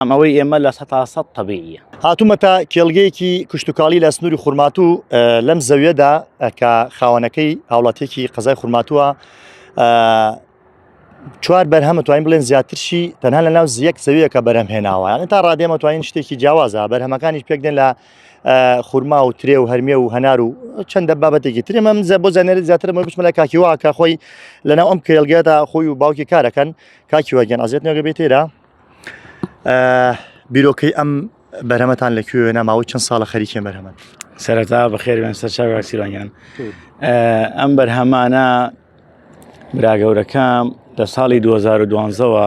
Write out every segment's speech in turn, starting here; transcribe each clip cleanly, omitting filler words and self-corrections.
ئەوەی ئێمە 100% تەبیعیە. هاتوومەتە کێڵگەیەکی کشتوکاڵی لە سنووری خورماتوو لەم زەویەدا کە خاوەنەکەی هاوڵاتیەکی قەزای خورماتووە چوار بەرهەمە توانین بڵێن زیاترشی تەنها لە ناو زیەک زەویەکە بەرهەم هێناوە یانە تا ڕادێمە توانین شتێکی جیاوازە بەرهەمەکانیش پێک دێن لە خورما و ترێ و هەرمێ و هەنار و چەندە بابەتێکی ترێ من بۆ زانیاری زیاتر مە بچمە لە کاکیوا کە خۆی لەناو ئەم کێڵگەدا خۆی و باوکی کارەکەن کاکیوا گیان ئازیەت نەگە بێتێرە بیرۆکەی ئەم بەرهەمەتان لە کوێ وێنا ماوەی چەند ساڵە خەریکێن بەرهەمەن؟ سەرەتا بەخێر بێن سەر چاوی سیرانیان ئەم بەرهەمانە برا گەورەکەم لە ساڵی 2012ەوە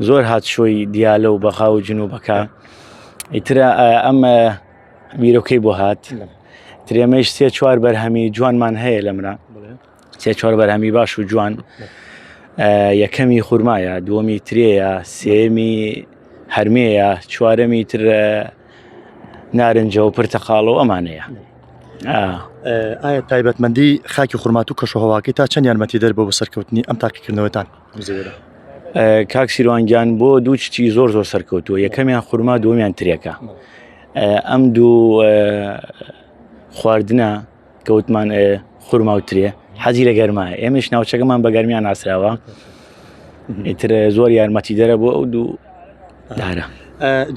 زۆر هاتشۆی دیالە و بەغا و جنوبەکە ئیترە ئەم بیرۆکەی بۆ هات ترێمەش سێ چوار بەرهەمی جوانمان هەیە لە منە سێ چوار بەرهەمی باش و جوان یەکەمی خورمایە دووەمی ترێیە سێمی هەرمێیە چوارەمی تر نارنجە و پرتەقاڵ و ئەمانەیە. ئایا تایبەتمەندی خاکی خورمات و کەشوهواکەی تا چەند یارمەتی دەر بۆ بە سەرکەوتنی ئەم تاقیکردنەوەتان کاک سیروانگیان بۆ دوو چتی زۆر زۆر سەرکەوتووە یەکەمیان خورما دووەمیان ترێکە ئەم دوو خواردنە کە وتمان خورما و ترێ حەزی لە گەرمایە ئێمەش ناوچەکەمان بە گەرمیان ناسراوە ئیتر زۆر یارمەتیدەرە بۆ ئەو دوو دارە.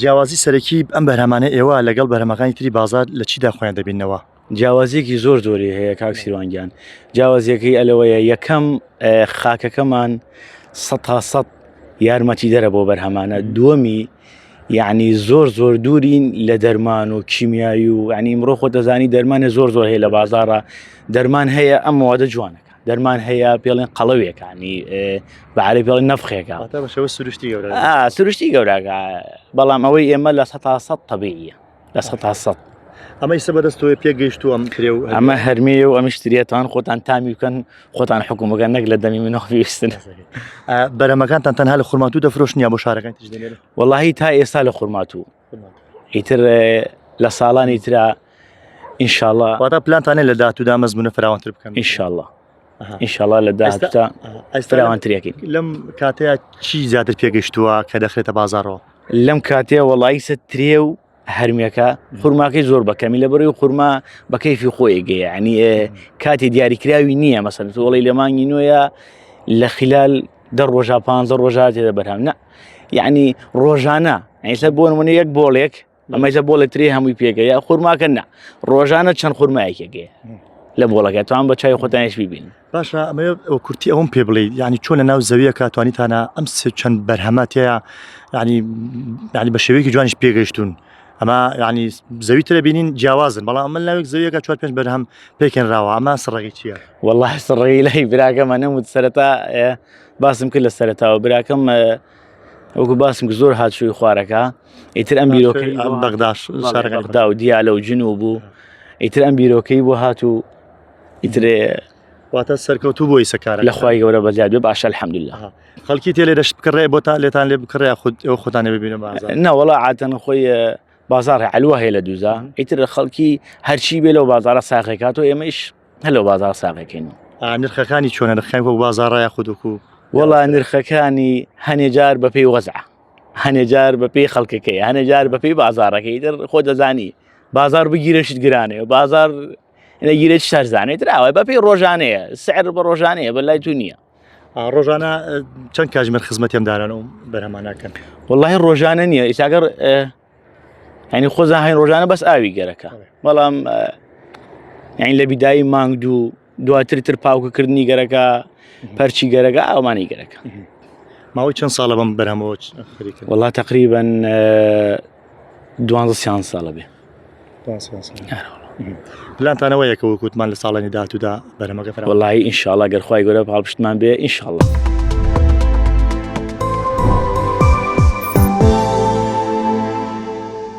جیاوازی سەرەکی ئەم بەرهەمانە ئێوە لەگەڵ بەرهەمەکانی تری بازار لە چیدا خۆیان دەبینەوە؟ جیاوازیەکی زۆر زۆری هەیە کاک سیروانگیان جیاوازیەکەی ئەلەوەیە یەکەم خاکەکەمان سە سە یارمەتیدەرە بۆ بەرهەمانە دووەمی یعنی زۆر زۆر دوورین لە دەرمان و کیمیایی و ینی ئمڕۆ خۆ دەزانی دەرمانە زۆر زۆر هەیە لە بازارە دەرمان هەیە ئەم موادە جوانەکە دەرمان هەیە پێڵێن قەڵەوێکانی بەعاە پێڵێن نەفخێکە سروشتی گەورە سروشتی گەوراگە بەڵام ئەوەی ئێمە 100% تەبیعیە 100% ئەمە ئیسە بەدەستەوەی پێگەیشتووە ئەم ترێ و ئەمە هەرمێ و ئەمیش ترێتان خۆتان تامی بکەن خۆتان حکوم بکەن نەک لە دەمی منەوە بیستن بەرەمەکانتان تەنها لە خورماتوو دەفرۆشن یا بۆ شارەکانی تریش دەنێرن وەڵاهی تا ئێستا لە خورماتوو ئیتر لە ساڵانی ترا ئینشاءاللە واتە پلانتانە لە داهاتوودا مەزمونە فراوانتر بکەن ئینشاءاللە ئینشاءاللە لە داهاتوودا فراوانترەکەین لەم کاتەیە چی زیاتر پێگەیشتووە کە دەخرێتە بازاڕەوە لەم کاتەیە وەڵایی سە ترێ و هەرمیەکە خورماکەی زۆر بەکەمی لە بەرەی خورما بە کەیفی خۆی گەیە ینی کاتی دیاریکراوی نییە مەسەن تۆڵی لە مانگی نوێە لە خلال دە ڕۆژە پ ڕۆژە تێدە بەرهەم نە یعنی ڕۆژانە ئەیسە بۆ نمونە یەک بۆڵێک ئەمەیسە بۆڵێ تری هەمووی پێگە یا خورماکە نە ڕۆژانە چەند خورمایەکێکەیە لە بۆڵەکە توان بە چای خۆتانیش ببین باشە ئەمە کورتی ئەوم پێ بڵێ ینی چۆن لە ناو زەویەکە توانیتانە ئەم سێ چەند بەرهەمە تەیە ینی ینی بە شێوەیەکی جوانیش پێگەیشتون ئەمە ینی زەوی ترە بینین جیاوازن بەڵام ئەمە لاوێک زەویەکە چوار پێنج بەرهەم پێکێنراوە ئەمە سڕەکەی چییە؟ والله سڕەکەی لای براکەمە نەموت سەرەتا باسم کرد لە سەرەتاوە براکەم وەکو باسم کرد زۆر هاتشوی خوارەکە ئیتر ئەم بیرۆکەی بەغداش بەغدا و دیالە و جنوب بوو ئیتر ئەم بیرۆکەی بۆ هات و ئیتر واتە سەرکەوتوو بۆی سەکارە لە خوای گەورە بەزیاد بێ باشە الحمدلله خەڵکی تێ لێ دەشت بکڕێ بۆ تا لێتان لێ بکڕێ خود ئێوە خۆتان لێ ببینە بازاڕ نەوەڵا عادەتەن خۆی بازاڕ عەلوە هەیە لە دووزا ئیتر خەڵکی هەرچی بێ لەو بازارە ساغێکات و ئێمەش هەر لەو بازار ساغەکەین نرخەکانی چۆنە نرخەکانی وەک بازاڕە یاخود وەکو وەڵا نرخەکانی هەنێ جار بەپێی وەزع هەنێ جار بەپێی خەڵکەکەی هەنێ جار بەپێی بازارەکەی تر خۆ دەزانی بازار بگیرە شت گرانەیە بازار نەگیرە چ سەرزانێت تراوە بەپێی ڕۆژانەیە سعر بە ڕۆژانەیە بە لای تو نییە ڕۆژانە چەند کاژمێر خزمەتی ئەم دارانە و بەرهەمانەکەن وەڵی ڕۆژانە نییە ئیساگەر ینی خۆزان هەین ڕۆژانە بەس ئاوی گەرەکە بەڵام یعنی لە بیدایی مانگ دوو دواتر تر پاوکەکردنی گەرەکە پەرچی گەرەکە ئەومانی گەرەکە ماوەی چەند ساڵە بەم بەرهەمەوە خەریکن وەڵا تقریبا دوانزە سیان ساڵە بێ پلانتانەوە یەکەوە کوتمان لە ساڵانی داهاتوودا بەرهەمەکە فراوان وەڵی ئینشاءڵا گەر خوای گەورە پاڵپشتمان بێ ئینشاءڵا.